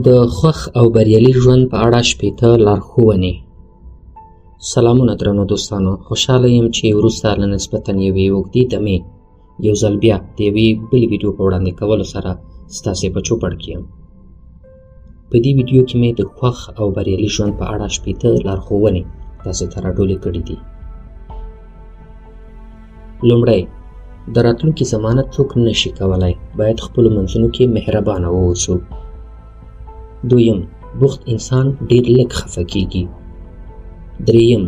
د خوښ او بریالي ژوند په اړه 60 لارښوونې. سلامونه درنو دوستانو، خوشحاله یم چې وروسته له نسبتا یوې اوږدې دمې یو ځل بیا د یوې بلې ویډیو په وړاندې کولو سره ستاسې په چوپړ کې یم. په دې ویډیو کې مې د خوښ او بریالي ژوند په اړه 60 لارښوونې تاسې ته راټولې کړې دي. لومړی، د راتلونکي ضمانت څوک نشي کولای، باید خپلو منځونو کې مهربانه واوسو. دویم، بوخت انسان ډیر لږ خفه کیږي. دریم،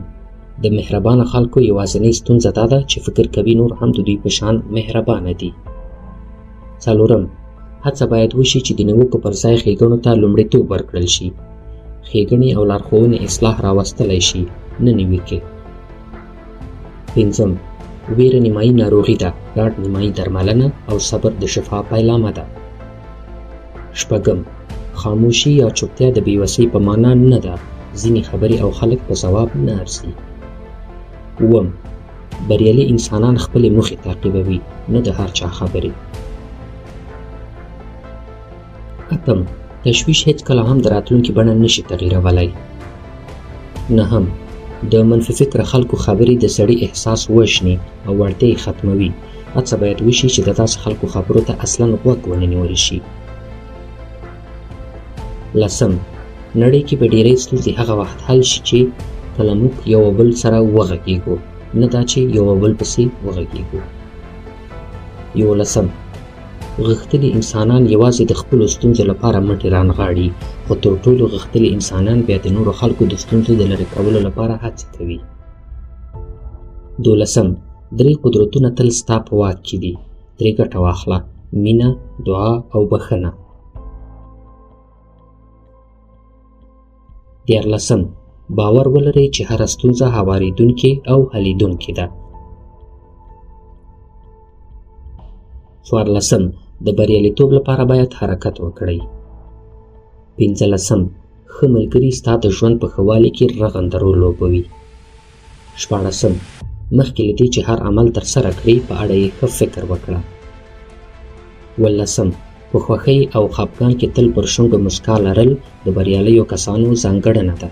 د مهربانه خلکو یوازینۍ ستونزه دا ده چې فکر کوي نور هم د دوی په شان مهربانه دي. څلورم، هڅه باید وشي چې د نیوکو پر ځای ښېګڼو ته لومړیتوب ورکړل شي. ښېګڼې او لارښوونې اصلاح راوستلی شي، نه نیوکې. پنځم، ویره نیمایي ناروغي ده، ډاډ نیمایي درملنه او صبر د شفا پیلامه ده. شپږم، خاموشي یا چوپتیا د بېوسۍ په معنا نه ده، ځینې خبرې او خلک په ځواب نه ارزي. اووم، بریالي انسانان خپلې موخې تعقیبوي، نه د هر چا خبرې. اتم، تشویش هېڅکله هم د راتلونکي بڼه نشي تغیرولی. نهم، د منفي فکره خلکو خبرې د سړي احساس وژني او وړتیا یې ختموي. هڅه باید وشي چې د داسې خلکو خبرو ته اصلا غوږ ونه نیول شي. لسم، نړۍ کې به ډیری ستونزې هغه وخت حل شي چې کله موږ یو بل سره وغږیږو، نه دا چې یو بل پسې وغږیږو. یولسم، غښتلي انسانان یوازې د خپلو ستونزو لپاره مټې رانغاړي، خو تر ټولو غښتلي انسانان بیا د نورو خلکو د ستونزو د لرې کولو لپاره هڅې کوي. دولسم، درې قدرتونه تل ستا په واک کې دي، ترې ګټه واخله: مینه، دعا او بښنه. دیارلسم، باور ولرئ چې هره ستونزه هوارېدونکې او حلېدونکې ده. څوارلسم، د بریالیتوب لپاره باید حرکت وکړئ. پنځلسم، ښه ملګري ستا د ژوند په ښه والي کې رغنده رول لوبوي. شپاړسم، مخکې له دې چې هر عمل ترسره کړې په اړه یې ښه فکر وکړه. اوولسم، په خوښۍ او خفګان کې تل پر شونډو مسکا لرل د بریالیو کسانو ځانګړنه ده.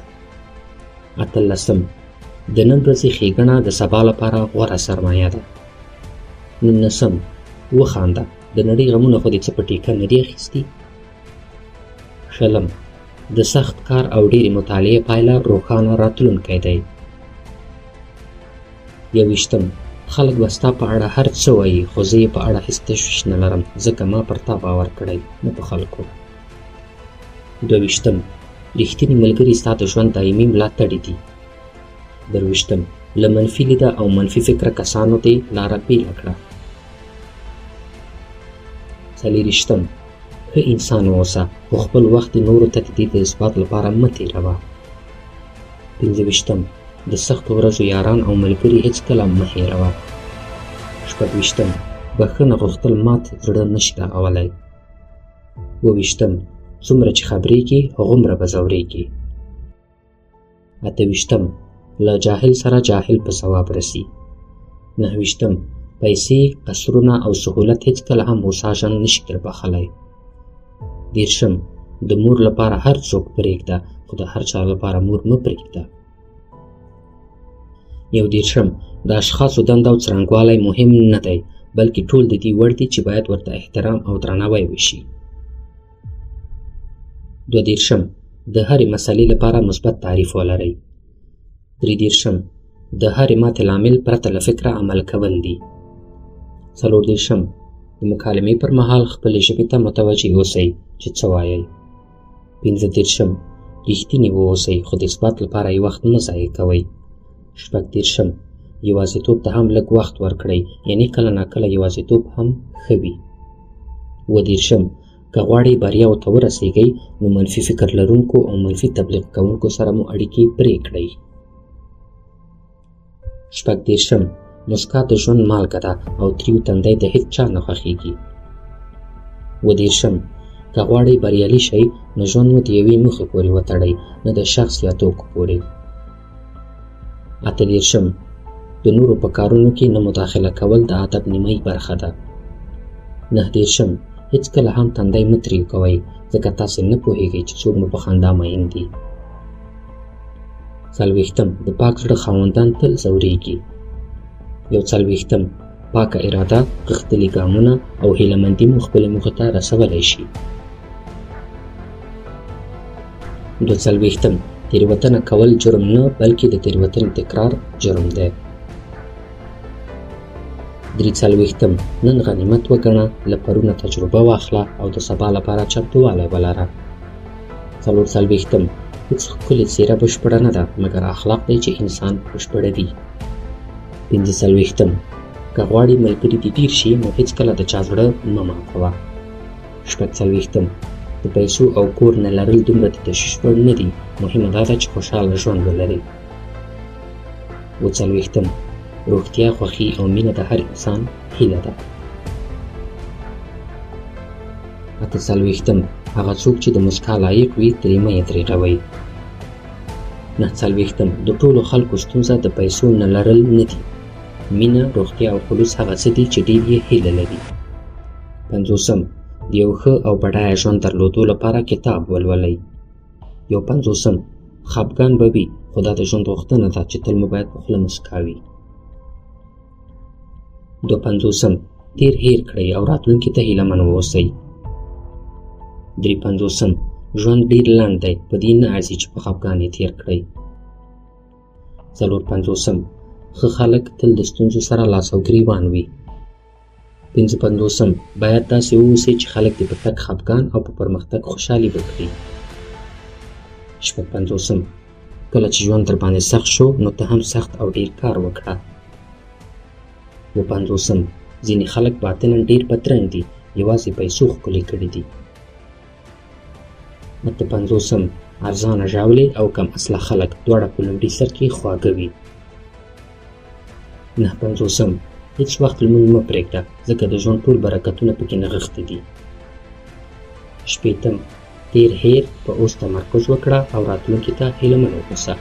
اتلسم، د نن ورځې ښېګڼه د سبا لپاره غوره سرمایه ده. نولسم، وخانده، د نړۍ غمونه خو دې څه په ټیکه نه دي اخیستي. شلم، د سخت کار او ډېرې مطالعې پایله روښانه راتلونکی دی. یوویشتم، خلک به ستا په اړه هر څه وایي، خو زه یې په اړه هېڅ تشویش نه لرم، ځکه ما پر تا باور کړی، نه په خلکو. دوه ویشتم، رښتیني ملګري ستا د ژوند دایمي ملاتړي دي. درویشتم، له منفي لیده او منفي فکره کسانو دې لاره بېله کړه. څلېرویشتم، ښه انسان واوسه، خو خپل وخت دې نورو ته د دې د اثبات لپاره مه تېروه. پنځه ویشتم، د سختو ورځو یاران او ملګري هېڅکله مه هېروه. شپږویشتم، بښنه غوښتل مات زړه نشي رغولی. اووه ویشتم، څومره چې خبرېږې هغومره به ځورېږې. اته ویشتم، له جاهل سره جاهل په ځواب رسي. نهه ویشتم، پیسې، قصرونه او سهولت هېڅکله هم هوسا ژوند نشي دربښلی. دېرشم، د مور لپاره هر څوک پرېږده، خو د هر چا لپاره مور مه پرېږده. یو دېرشم، د اشخاصو دنده او څرنګوالی مهم نه دی، بلکې ټول د دې وړ دي چې باید ورته احترام او درناوی وشي. دوه دېرشم، د هرې مسئلې لپاره مثبت تعریف ولرئ. درې دېرشم، د هرې ماتې لامل پرته له فکره عمل کول دي. څلور دېرشم، د مکالمې پر مهال خپلې ژبې ته متوجه اوسئ چې څه وایئ. پنځه دېرشم، رښتیني واوسئ، خو د اثبات لپاره یې وخت مه ضایع کوئ. شپږ دېرشم، یوازیتوب ته هم لږ وخت ورکړئ، یعنې کله ناکله یوازیتوب هم ښه وي. اووه دېرشم، که غواړئ بریاوو ته ورسېږئ، نو منفي فکر لرونکو او منفي تبلیغ کوونکو سره مو اړیکې پرې کړئ. شپږ دېرشم، مسکا د ژوند مالګه ده او تریو تندی د هېڅ چا نه خوښېږي. اووه دېرشم، که غواړئ بریالي شئ، نو ژوند مو د یوې موخې پورې وتړئ، نه د شخص یا توکو پورې. اته دېرشم، د نورو په کارونو کې نه مداخله کول د ادب نیمایي برخه ده. نهه دېرشم، هېڅکله هم تندی مه تریو کوئ، ځکه تاسې نه پوهېږئ چې څوک مو په خندا مین دي. څلوېښتم، د پاک زړه خاوندان تل ځورېږي. یو څلوېښتم، پاکه اراده، غښتلي ګامونه او هیله مندي مو خپلې موخې ته رسولی شي. دوه څلوېښتم، تېروتنه کول جرم نه، بلکې د تېروتنې تکرار جرم دی. درې څلوېښتم، نن غنیمت وګڼه، له پرونه تجربه واخله او د سبا لپاره چمتووالی ولره. څلور څلوېښتم، هېڅ ښکلې څېره بشپړه نه ده، مګر اخلاق دی چې انسان بشپړوي. پنځه څلوېښتم، که غواړې ملګري دې ډېر شي، نو هېڅکله د چا زړه مه ماتوه. شپږ څلوېښتم، د پیسو او کور نه لرل دومره د تشویش وړ نه دي، مهمه دا ده چې خوشحاله ژوند ولرې. اووه څلوېښتم، روغتیا، خوښي او مینه د هر انسان هیله ده. اته څلوېښتم، هغه څوک چې د مسکا لایق وي، ترې مه یې درېغوئ. نهه څلوېښتم، د ټولو خلکو ستونزه د پیسو نه لرل نه دي، مینه، روغتیا او خلوص هغه څه دي چې ډېر یې هیله لري. پنځوسم، د یو ښه او بډایه ژوند درلودو لپاره کتاب ولولئ. یو پنځوسم، خپګان به وي، خو دا د ژوند غوښتنه ده چې تل مو باید په خوله مسکا وي. دوه پنځوسم، تېر هېر کړئ او راتلونکي ته هیله من واوسئ. درې پنځوسم، ژوند ډېر لنډ دی، په دې نه ارزي چې په خپګان یې تېر کړئ. څلور پنځوسم، ښه خلک تل د ستونزو سره لاس او ګریوان وي. پنځه پنځوسم، باید داسې واوسئ چې خلک دې په تګ خپګان او په پرمختګ خوشحالي وکړي. شپږ پنځوسم، کله چې ژوند در باندې سخت شو، نو ته هم سخت او ډېر کار وکړه. اووه پنځوسم، ځینې خلک باطناً ډېر بدرنګ دي، یوازې پیسو ښکلي کړي دي. اته پنځوسم، ارزانه ژاولې او کم اصله خلک دواړه په لومړي سر کې خواږه وي. نهه پنځوسم، هېڅ وخت لمونځ مه پرېږده، ځکه د ژوند ټول برکتونه پکې نغښتي دي. شپېتم، تېر هېر، په اوس تمرکز وکړه او راتلونکي ته هیله من اوسه.